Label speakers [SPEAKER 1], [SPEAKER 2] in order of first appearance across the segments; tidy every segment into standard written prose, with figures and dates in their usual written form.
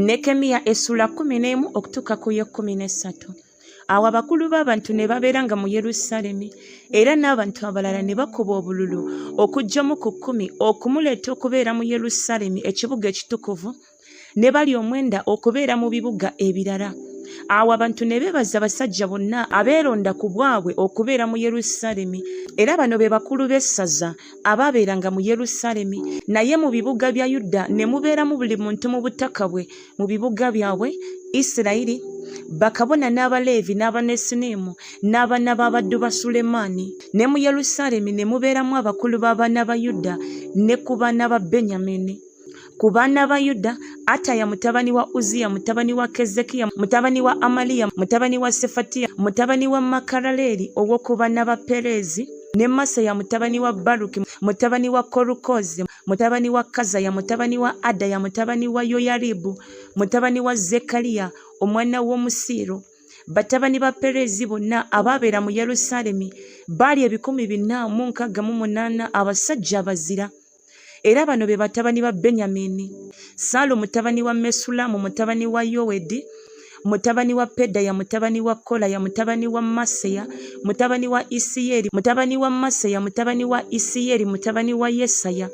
[SPEAKER 1] Nekkemiya essuula 11 okutuuka ku y'ekkumi n'essatu. Awo abakulu b'abantu ne babeeranga mu Yerusaalemi, era n'abantu abalala ne bakuba obululu okuggyamu ku kkumi okumuleeta okubeera mu Yerusaalemi ekibuga ekitukuvu, ne bali omwenda okubeera mu bibuga ebirala. Awo abantu ne beebaza abasajja bonna abeeronda ku bwabwe okubeera mu Yerusaalemi, era bano be bakulu b'essaza abaabeeranga mu Yerusaalemi, naye mu bibuga bya Yuda ne mubeeramu buli muntu mu butaka bwe mu bibuga byabwe Isirayiri, bakabona n'Abaleevi n'Abanesinimu n'abaana b'abaddu ba Sulemaani. Ne mu Yerusaalemi ne mubeeramu abakulu b'abaana ba Yuda ne ku baana ba Benyamini. Ku baana ba Yuda, Ataya mutabani wa Uziya mutabani wa Kezekiya mutabani wa Amaliya mutabani wa Sefatiya mutabani wa Makalaleeri ow'oku baana ba Pereezi, ne Maseya mutabani wa Baruki mutabani wa Korukoze mutabani wa Kazaya mutabani wa Adaya mutabani wa Yoyaribu mutabani wa Zekkaliya omwana w'Omusiiro. Batabani ba Pereezi bonna abaabeera mu Yerusaalemi baali 468 abasajja abazira. Era bano be batabani ba Benyamini: Saalu mutabani wa Mesulamu mutabani wa Yowedi mutabani wa Pedaya mutabani wa Kolaya mutabani wa Maseya mutabani wa Isiyeri mutabani wa Maseya mutabani wa Isiyeri mutabani wa Yesaya.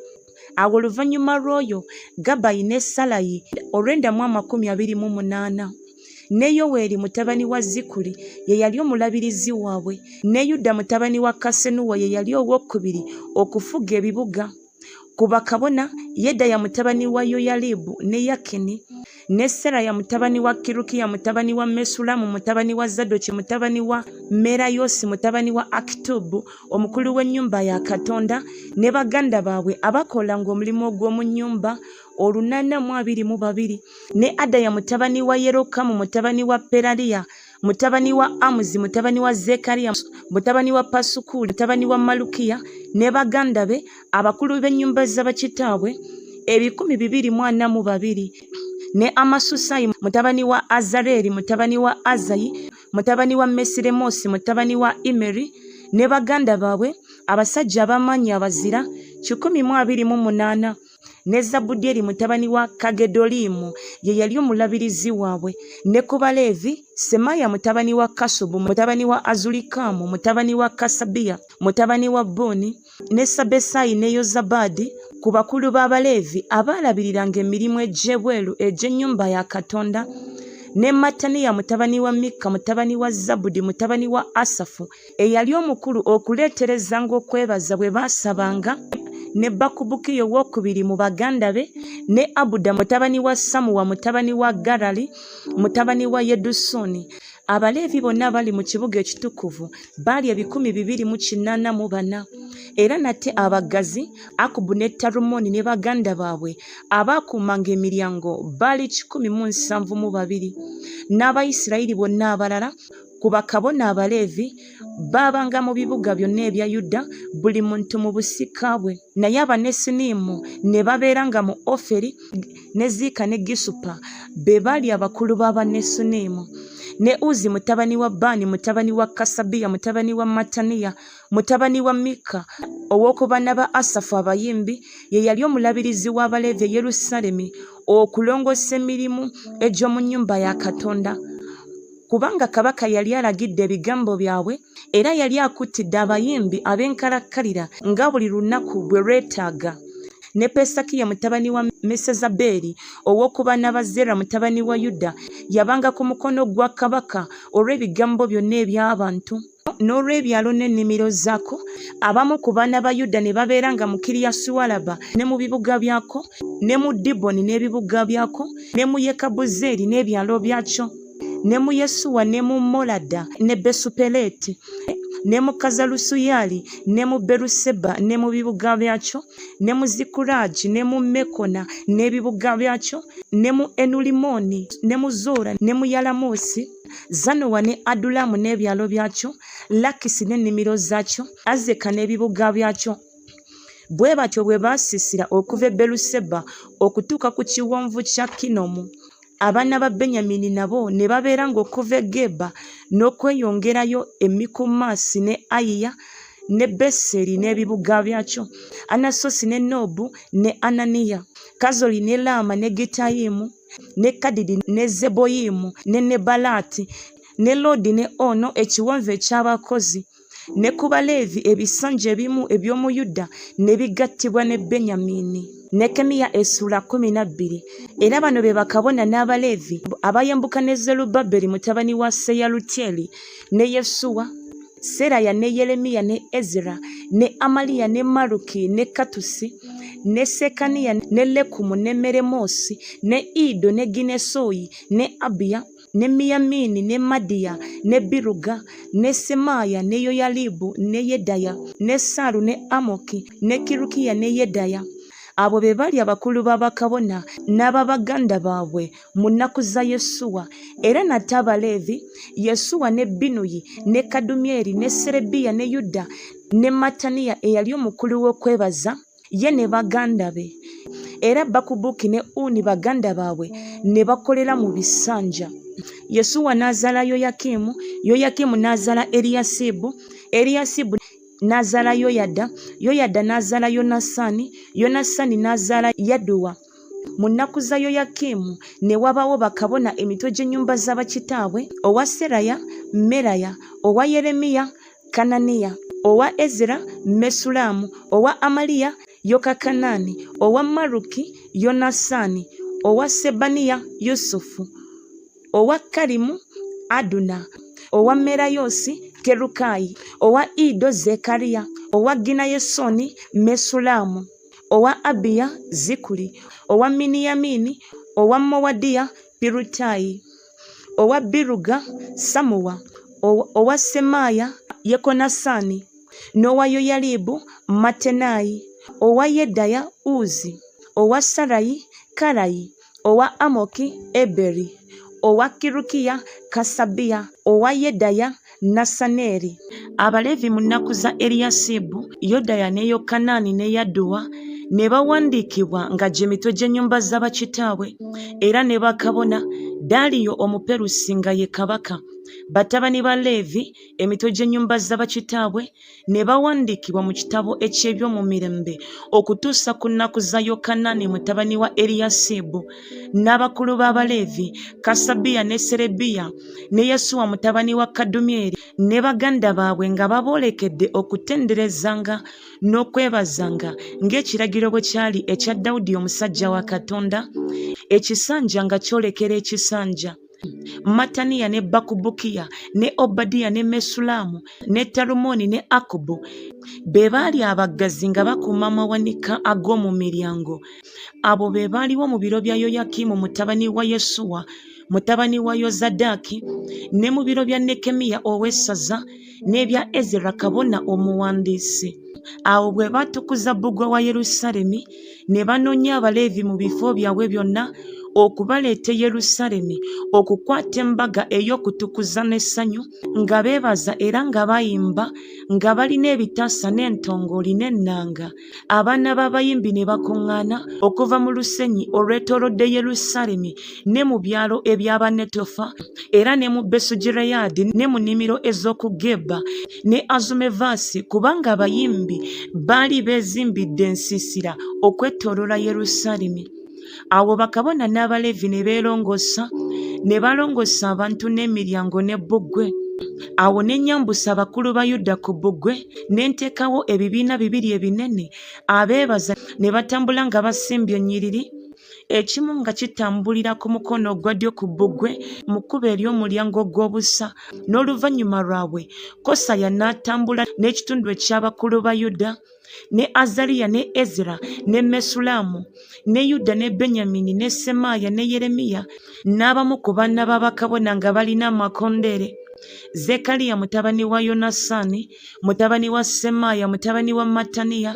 [SPEAKER 1] Awo oluvannyuma lw'oyo Gabayi ne Salayi 928. Ne Yoweeri mutabani wa Zikuli ye yali omulabirizi waabwe, ne Yuda mutabani wa Kasenuwa ye yali owokubiri okufuga ebibuga. Ku bakabona, Yedaya mutabani wa Yoyalibu ne Yakini, ne Seraya mutabani wa Kirukiya mutabani wa Mesulamu mutabani wa Zadoki mutabani wa Merayosi mutabani wa Akitubu omukulu w'ennyumba ya Katonda, ne baganda baabwe abakolanga omulimu ogw'omu nnyumba 822. Ne Adaya mutabani wa Yerokamu mutabani wa Peraliya mutabani wa Amuzi mutabani wa Zekariya mutabani wa Pasukuli mutabani wa Malukiya ne baganda be abakulu b'ennyumba za bakitaabwe 242. Ne Amasusayi mutabani wa Azareeri mutabani wa Azayi mutabani wa Mesiremosi mutabani wa Imeri ne baganda baabwe abasajja ab'amaanyi abazira 128. Ne Zabudyeri mutabani wa Kagedolimu ye yali omulabirizi waabwe. Ne ku Baleevi, Semaya mutabani wa Kasubu mutabani wa Azulikamu mutabani wa Kasabiya mutabani wa Buni, ne Sabbesayi ne Yozabaadi ku bakulu b'Abaleevi abaalabiriranga emirimu egy'ebweru egy'ennyumba ya Katonda, ne Mattaniya mutabani wa Mikka mutabani wa Zabudi mutabani wa Asafu eyali omukulu okuleeterezanga okwebaza bwe baasabanga, ne Bakubukiya owokubiri mu baganda be, ne Abuda mutabani wa Samuwa mutabani wa Garali mutabani wa Yedusuni. Abaleevi bonna abali mu kibuga ekitukuvu baali 284. Era nate abaggazi, Akubu ne Talumoni ne baganda baabwe abaakuumanga emiryango baali 172. N'Abayisirayiri bonna abalala ku bakabona Abaleevi baabanga mu bibuga byonna ebya Yuda, buli muntu mu busika bwe. Naye Abanesinimu ne babeeranga mu Oferi ne Ziika ne Gisupa, be baali abakulu b'Abanesinimu. Ne Uzi mutabani wa Baani mutabani wa Kasabiya mutabani wa Mattaniya mutabani wa Mikka ow'oku baana ba Asafu abayimbi ye yali omulabirizi w'Abaleevi e Yerusaalemi okulongoosa emirimu egy'omu nnyumba ya Katonda. Kubanga kabaka yali alagidde ebigambo byabwe, era yali akuttidde abayimbi ab'enkalakkalira nga buli lunaku bwe lwetaaga. Ne Pesakiya mutabani wa Mesezabeeri ow'oku baana ba Zera mutabani wa Yuda yabanga ku mukono gwa kabaka olw'ebigambo byonna eby'abantu. N'olw'ebyalo n'ennimiro zaako. Abamu ku baana ba Yuda ne babeeranga mu Kiriyasualaba ne mu bibuga byako, ne mu Diboni n'ebibuga byako, ne mu Yekabuzeeri n'ebyalo byakyo, ne mu Yesuwa ne mu Molada ne Besupeleeti, ne mu Kazalusuyaali ne mu Beruseba ne mu bibuga byakyo, ne mu Zikulagi ne mu Mekona n'ebibuga byakyo, ne mu Enulimoni ne mu Zoora ne mu Yalamusi. Zanowa ne Adulamu n'ebyalo byakyo, Lakisi n'ennimiro zaakyo, Azeka n'ebibuga byakyo. Bwe batyo bwe baasiisira okuva e Beruseba okutuuka ku kiwonvu kya Kinomu. Abaana ba Benyamini nabo ne babeeranga okuva e Geba n'okweyongerayo e Mikumasi ne Ayiya ne Beseri n'ebibuga byakyo, Anasosi ne Noobu ne Ananiya, Kazoli ne Laama ne Gitayimu. ne Kadidi ne Zeboyiimu ne Nebalati ne Lodi ne Ono, ekiwonvu eky'abakozi. Ne ku Baleevi ebisanja ebimu eby'omu Yuda ne bigattibwa ne Benyamini. Nekkemiya essuula 12. Era bano be bakabona n'Abaleevi abayambuka ne Zerubbaberi mutabani wa Seyalutyeri ne Yesuwa, Seraya ne Yeremiya ne Ezera ne Amaliya ne Maluki ne Katusi ne Sekaniya ne Lekumu ne Meremoosi ne Ido ne Ginesoyi ne Abiya ne Miyamini ne Madiya ne Biruga ne Semaaya ne Yoyalibu ne Yedaya ne Saalu ne Amoki ne Kirukiya ne Yedaya. Abo be baali abakulu ba bakabona n'aba baganda baabwe mu nnaku za Yesuwa. Era nate Abaleevi, Yesuwa ne Binuyi ne Kadumyeri ne Serebiya ne Yuda ne Mattaniya eyali omukulu w'okwebaza, ye ne baganda be, era Bakubuki ne Uni baganda baabwe ne bakolera mu bisanja. Yesuwa n'azaala Yoyakimu, Yoyakimu n'azaala Eriyasibu, Eriyasibu n'azaala Yoyada, Yoyada n'azaala Yonasaani, Yonasaani n'azaala Yaduwa. Mu nnaku za Yoyakimu ne wabaawo bakabona emitwe gy'ennyumba za bakitaabwe, owa Seraya, Meraya, owa Yeremiya, Kananiya, owa Ezera, Mesulaamu, owa Amaliya, Yokakanaani, owa Maluki, Yonasaani, owa Sebaniya, Yusufu, owa Kalimu, Aduna, owa Merayoosi, Kerukayi, owa Ido, Zekariya, owa Ginayesoni, Mesulaamu, owa Abiya, Zikuli, owa Miniyamini, owa Mowadiya, Pirutayi, owa Biruga, Samuwa, owa Semaaya, Yekonasaani, n'owa Yoyalibu, Mattenayi, owa Yedaya, Uzi, owa Sarayi, Kalayi, owa Amoki, Eberi, owa Kirukiya, Kasabiya, owa Yedaya, Nasaneeri. Abaleevi mu nnaku za Eriyasibu, Yodaya ne Yokanaani ne Yaduwa ne bawandiikibwa nga gye mitwe gy'ennyumba za bakitaabwe, era ne bakabona, Daliyo Omuperusi nga ye kabaka. Batabani ba Leevi, emitwe gy'ennyumba za bakitaabwe, ne bawandiikibwa mu kitabo eky'Ebyomumirembe okutuusa ku nnaku za Yokanaani mutabani wa Eriyasibu, n'abakulu b'Abaleevi, Kasabiya ne Serebiya ne Yesuwa mutabani wa Kadumyeri ne baganda baabwe nga baboolekedde okutenderezanga n'okwebazanga ng'ekiragiro bwe kyali ekya Dawudi omusajja wa Katonda, ekisanja nga kyolekera ekisanja. Mattaniya ne Bakubukiya ne Obadiya ne Mesulaamu ne Talumoni ne Akubu be baali abaggazi nga bakuuma amawanika ag'omu miryango. Abo be baaliwo mu biro bya Yoyakimu mutabani wa Yesuwa mutabani wa Yozadaaki ne mu biro bya Nekkemiya ow'essaza n'ebya Ezera kabona omuwandiisi. Awo bwe baatukuza bbugwe wa Yerusaalemi, ne banoonya Abaleevi mu bifo byabwe byonna okubaleeta e Yerusaalemi okukwata embaga ey'okutukuza n'essanyu, nga beebaza era nga bayimba, nga balina ebitaasa n'entongooli n'ennanga. Abaana b'abayimbi ne bakuŋŋaana okuva mu lusenyi olwetoolodde Yerusaalemi ne mu byalo eby'Abanetofa era ne mu Besugireyaadi ne mu nnimiro ez'oku Geba ne Azumevaasi, kubanga abayimbi baali beezimbidde ensiisira okwetooloola Yerusaalemi. Awo bakabona n'Abaleevi ne beerongoosa, ne balongoosa abantu n'emiryango ne bbugwe. Awo ne nnyambusa abakulu ba Yuda ku bbugwe, ne nteekawo ebibiina bibiri ebinene, abeebaza ne batambula nga basimbye ennyiriri, ekimu nga kitambulira ku mukono ogwa ddyo ku bbugwe mu kkubo ery'omulyango ogw'obusa, n'oluvannyuma lwabwe Kosaya n'atambula n'ekitundu eky'abakulu ba Yuda, ne Azaliya ne Ezera ne Mesulaamu ne Yuda ne Benyamini ne Semaaya ne Yeremiya n'abamu ku baana ba bakabona nga balina amakondeere. Zekaliya mutabani wa Yonasaani mutabani wa Semaaya mutabani wa Mattaniya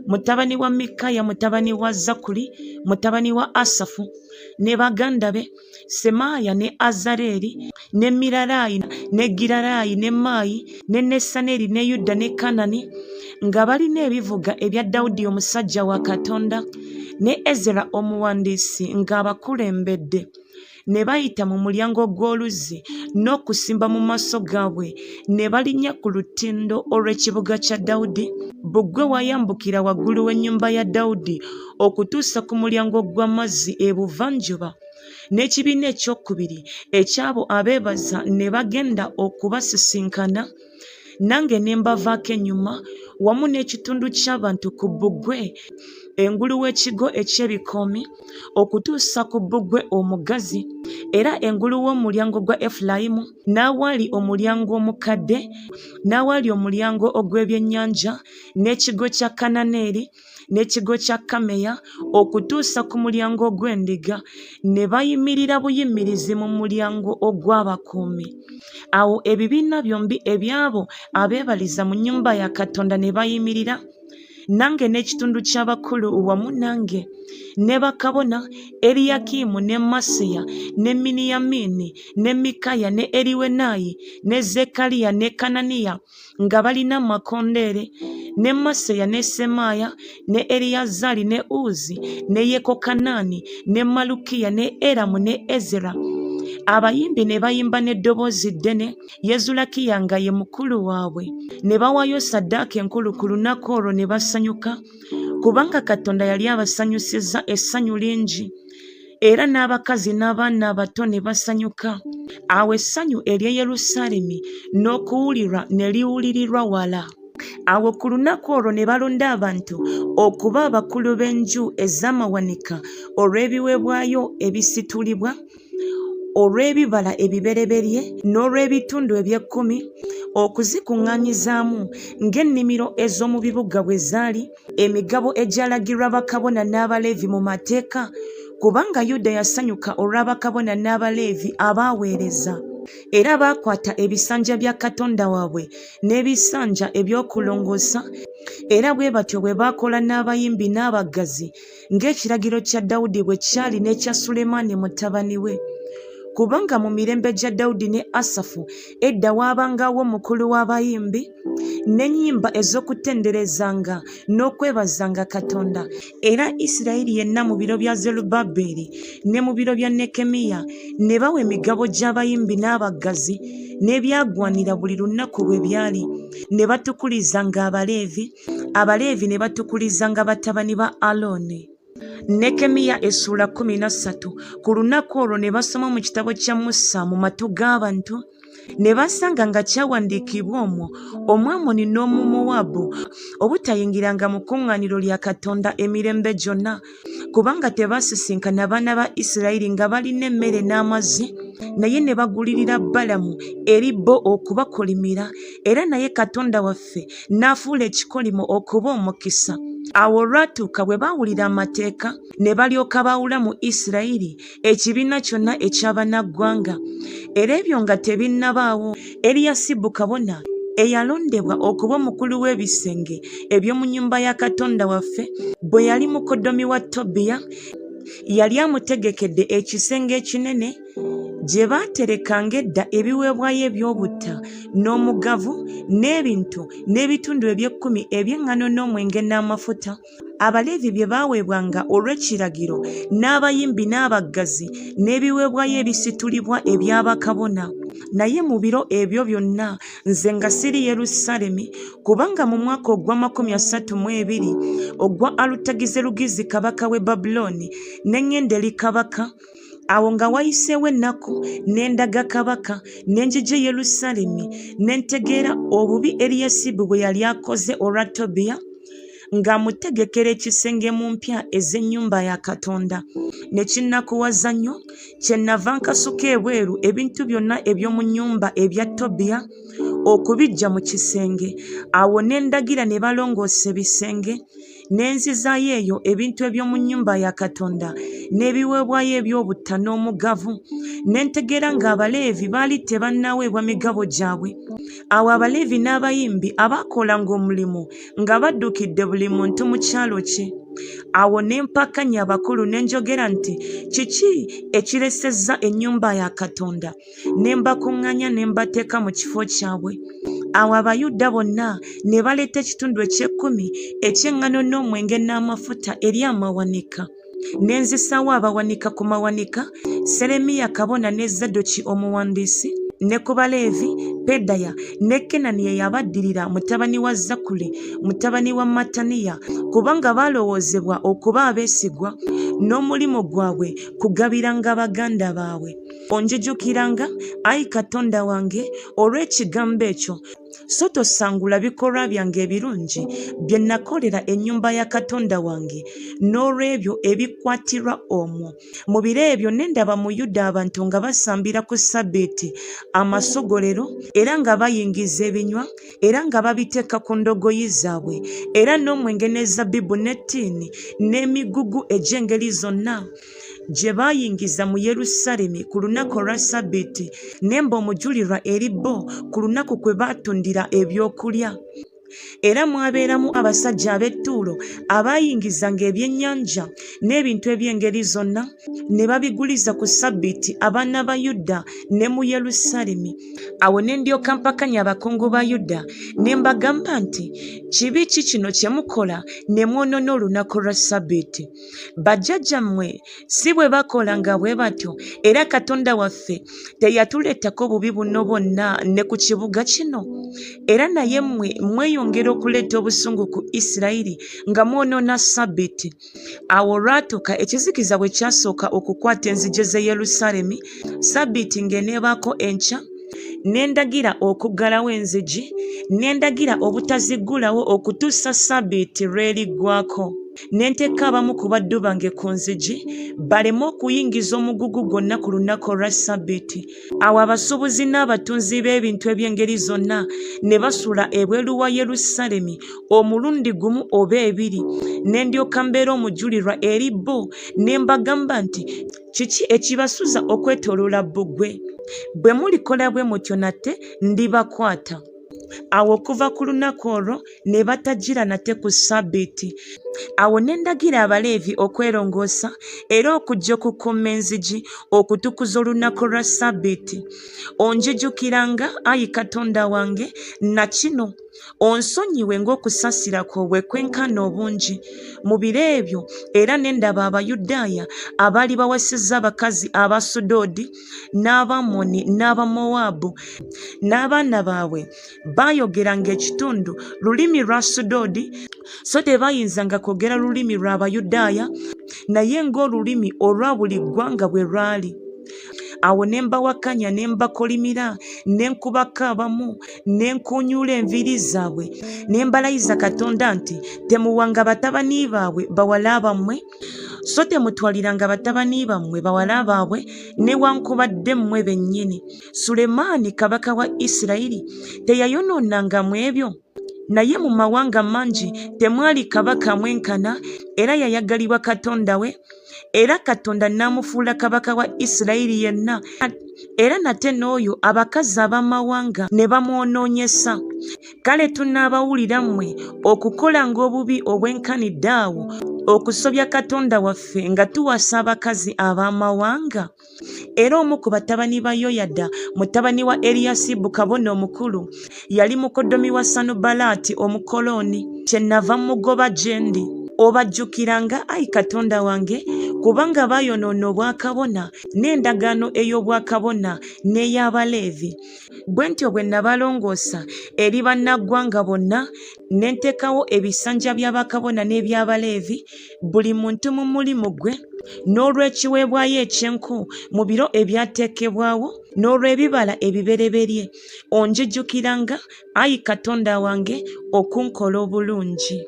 [SPEAKER 1] mutabani wa Mikaya mutabani wa Zakuli mutabani wa Asafu ne baganda be Semaaya ne Azareeri ne Miraraayi ne Giraraayi ne Maayi ne Nesaneri ne Yuda ne Kanani nga balina ebivuga ebya Dawudi omusajja wa Katonda ne Ezera omuwandiisi ng'abakulembedde ne bayita mu mulyango gw'oluzzi n'okusimba mu maaso gaabwe ne balinnya ku lutindo olw'ekibuga kya Dawudi bbugwe wayambukira waggulu w'ennyumba ya Dawudi okutuusa ku mulyango gw'amazzi ebuvanjuba. N'ekibiina ekyokubiri eky'abo abeebaza ne bagenda okubasisinkana, nange ne mbavaako ennyuma, wamu n'ekitundu ky'abantu ku bbugwe engulu w'ekigo eky'ebikoomi, okutuusa ku bbugwe omugazi, era engulu w'omulyango gwa Efulayimu, n'awali omulyango omukadde, n'awali omulyango ogw'ebyennyanja, n'ekigo kya Kananeeri, n'ekigo kya Kameya, okutuusa ku mulyango ogw'endiga, ne bayimirira buyimirizi mu mulyango ogw'abakuumi. Awo ebibiina byombi eby'abo abeebaliza mu nnyumba ya Katonda ne bayimirira, nange n'ekitundu ky'abakulu wamu nange, ne bakabona, Eriyakimu ne Maseya ne Miniyamini ne Mikaya ne Eriwenayi ne Zekkaliya ne Kananiya nga balina amakondeere, ne Maseya ne Semaaya ne Eriyazaali ne Uzi ne Yekokanaani ne Malukiya ne Eramu ne Ezera. Abayimbi ne bayimba n'eddoboozi ddene, Yezulakiya nga ye mukulu waabwe. Ne bawaayo ssaddaaka enkulu ku lunaku olwo ne basanyuka, kubanga Katonda yali abasanyusizza essanyu lingi. Era n'abakazi n'abaana abato ne basanyuka. Awo essanyu ery'e Yerusaalemi n'okuwulirwa ne liwulirirwa wala. Awo ku lunaku olwo ne balonda abantu okuba abakulu b'enju ez'amawanika olw'ebiweebwayo ebisitulibwa, olw'ebibala ebibereberye n'olw'ebitundu eby'ekkumi, okuzikuŋŋaanyizaamu ng'ennimiro ez'omu bibuga bwe zaali, emigabo egyalagirwa bakabona n'Abaleevi mu mateeka, kubanga Yuda yasanyuka olwa bakabona n'Abaleevi abaaweereza. Era baakwata ebisanja bya Katonda waabwe n'ebisanja eby'okulongoosa, era bwe batyo bwe baakola n'abayimbi n'abaggazi, ng'ekiragiro kya Dawudi bwe kyali n'ekya Sulemaani mutabani we. Kubanga mu mirembe gya Dawudi ne Asafu edda waabangawo omukulu w'abayimbi n'ennyimba ez'okutenderezanga n'okwebazanga Katonda. Era Isirayiri yenna mu biro bya Zerubbaberi ne mu biro bya Nekkemiya ne bawa emigabo gy'abayimbi n'abaggazi n'ebyagwanira buli lunaku bwe byali, ne batukulizanga Abaleevi, Abaleevi ne batukulizanga batabani ba Alooni. Nekkemiya essuula 13. Ku lunaku olwo ne basoma mu kitabo kya Musa mu matu g'abantu, ne basanga nga kyawandiikibwa omwo Omwamoni n'Omumowaabu obutayingiranga mu kuŋŋaaniro lya Katonda emirembe gyonna, kubanga tebaasisinkana baana ba Isirayiri nga balina emmere n'amazzi, naye ne bagulirira Balamu eri bo okubakolimira, era naye Katonda waffe n'afuula ekikolimo okuba omukisa. Awo olwatuuka bwe baawulira amateeka, ne balyoka baawula mu Isirayiri ekibiina kyonna eky'abannaggwanga. Era ebyo nga tebinnabaawo, Eriyasibu kabona eyalondebwa okuba omukulu w'ebisenge eby'omu nnyumba ya Katonda waffe, bwe yali mukoddomi wa Tobiya, yali amutegekedde ekisenge ekinene gye baaterekanga edda ebiweebwayo eby'obutta n'omugavu n'ebintu n'ebitundu eby'ekkumi eby'eŋŋano n'omwenge n'amafuta, Abaleevi bye baaweebwanga olw'ekiragiro, n'abayimbi n'abaggazi n'ebiweebwayo ebisitulibwa ebya bakabona. Naye mu biro ebyo byonna nze nga siri Yerusaalemi, kubanga mu mwaka ogw'amakumi asatu mu ebiri ogwa Alutagizerugizi kabaka w'e Babulooni ne ŋŋenda eri kabaka. Awo nga wayiseewo ennaku ne ndaga kabaka, ne njija e Yerusaalemi, ne ntegeera obubi Eriyasibu bwe yali akoze olwa Tobiya, ng'amutegekera ekisenge mu mpya ez'ennyumba ya Katonda. Ne kinnakuwaza nnyo, kyennava nkasuka ebweru ebintu byonna eby'omu nnyumba ebya Tobiya okubiggya mu kisenge. Awo ne ndagira ne balongoosa ebisenge, ne nzizaayo eyo ebintu eby'omu nnyumba ya Katonda n'ebiweebwayo eby'obutta n'omugavu, ne ntegeera ng'Abaleevi baali tebannaweebwa migabo gyabwe. Awo Abaleevi n'abayimbi abaakolanga omulimu nga baddukidde buli muntu mu kyalo kye. Awo ne mpakanya abakulu ne njogera nti, Kiki ekiresezza ennyumba ya Katonda? Ne mbakuŋŋaanya ne mbateeka mu kifo kyabwe. Awo Abayuda bonna ne baleeta ekitundu eky'ekkumi eky'eŋŋano n'omwenge n'amafuta eri amawanika. Ne nzisaawo abawanika ku mawanika, Seremiya kabona ne Zadoki omuwandiisi. Ne ku Baleevi, Pedaya ne Kenani ye yabaddirira mutabani wa Zakkuli mutabani wa Mattaniya, kubanga baalowoozebwa okuba abeesigwa, n'omulimu gwabwe kugabiranga baganda baabwe. Onjijukiranga, ayi Katonda wange, olw'ekigambo ekyo, so tosangula bikolwa byange ebirungi bye nakolera ennyumba ya Katonda wange n'olw'ebyo ebikwatirwa omwo. Mu biro ebyo ne ndaba mu Yuda abantu nga basambira ku ssabbiiti amasogolero era nga bayingiza ebinywa era nga babiteeka ku ndogoyi zaabwe era n'omwenge ne zabbibu n'ettiini n'emigugu egy'engeri zonna gye baayingiza mu Yerusaalemi ku lunaku olwa ssabbiiti, ne mba omujulirwa eri bo ku lunaku kwe baatundira ebyokulya. Era mwabeeramu abasajja ab'e Ttuulo abaayingizanga ebyennyanja n'ebintu eby'engeri zonna ne babiguliza ku ssabbiiti abaana ba Yuda ne mu Yerusaalemi. Awo ne ndyoka mpakanya abakungu ba Yuda ne mbagamba nti, Kibi ki kino kye mukola ne mwonoona olunaku lwa ssabbiiti? Bajjajjammwe si bwe bakolanga bwe batyo, era Katonda waffe teyatuleetako bubi buno bwonna ne ku kibuga kino? Era naye mmwe mweyongera okuleeta obusungu ku Isirayiri nga mwonoona Ssabbiiti. Awo olwatuuka ekizikiza bwe kyasooka okukwata enzigi z'e Yerusaalemi, Ssabbiiti ng'eneebaako enkya, ne ndagira okuggalawo enzigi, ne ndagira obutaziggulawo okutuusa Ssabbiiti lw'eriggwaako. Ne nteeka abamu ku baddu bange ku nzigi, baleme okuyingiza omugugu gwonna ku lunaku olwa Ssabbiiti. Awo abasuubuzi n'abatunzi b'ebintu eby'engeri zonna ne basula ebweru wa Yerusaalemi omulundi gumu oba ebiri, ne ndyoka mbeera omujulirwa eri bo, ne mbagamba nti, Kiki ekibasuza okwetooloola bbugwe? Bwe mulikola bwe mutyo nate, ndibakwata. Awo okuva ku lunaku olwo ne batajjira nate ku Ssabbiiti. Awo ne ndagira Abaleevi okwerongoosa era okujja okukuuma enzigi okutukuza olunaku lwa Ssabbiiti. Onjijukiranga, ayi Katonda wange, na kino onsonyiwe ng'okusaasira kwo bwe kwenkana obungi. Mu biro ebyo era ne ndaba Abayudaaya abaali bawasizza abakazi Abasudoodi n'Abamoni n'Abamowaabu n'abaana baabwe baayogeranga ekitundu lulimi lwa Sudoodi, so tebaayinzanga kwogera lulimi lwa Bayudaaya, naye ng'olulimi olwa buli ggwanga bwe lwali. Awo ne mbawakanya ne mbakolimira ne nkubako abamu ne nkuunyuula enviiri zaabwe ne mbalayiza Katonda nti temuwanga batabani baabwe bawala bammwe so temutwaliranga batabani bammwe bawala baabwe newankubadde mmwe bennyini. Sulemaani kabaka wa Isirayiri teyayonoonanga mu ebyo? Naye mu mawanga mangi temwali kabaka amwenkana, era yayagalibwa Katonda we, era Katonda n'amufuula kabaka wa Isirayiri yenna. Era nate n'oyo abakazi ab'amawanga ne bamwonoonyesa. Kale tunaabawulira mmwe okukolanga obubi obwenkanidde awo, okusobya Katonda waffe nga tuwasa abakazi ab'amawanga? Era omu ku batabani ba Yoyada mutabani wa Eriyasibu kabona omukulu yali mukoddomi wa Sanubalaati Omukolooni, kyennava mmugoba gye ndi. Obajjukiranga, ayi Katonda wange, kubanga baayonoona obwakabona n'endagaano ey'obwakabona n'ey'Abaleevi. Bwe ntyo bwe nabalongoosa eri bannaggwanga bonna, ne nteekawo ebisanja bya bakabona n'eby'Abaleevi, buli muntu mu mulimu gwe, n'olw'ekiweebwayo eky'enku mu biro ebyateekebwawo, n'olw'ebibala ebibereberye. Onjijukiranga, ayi Katonda wange, okunkola obulungi.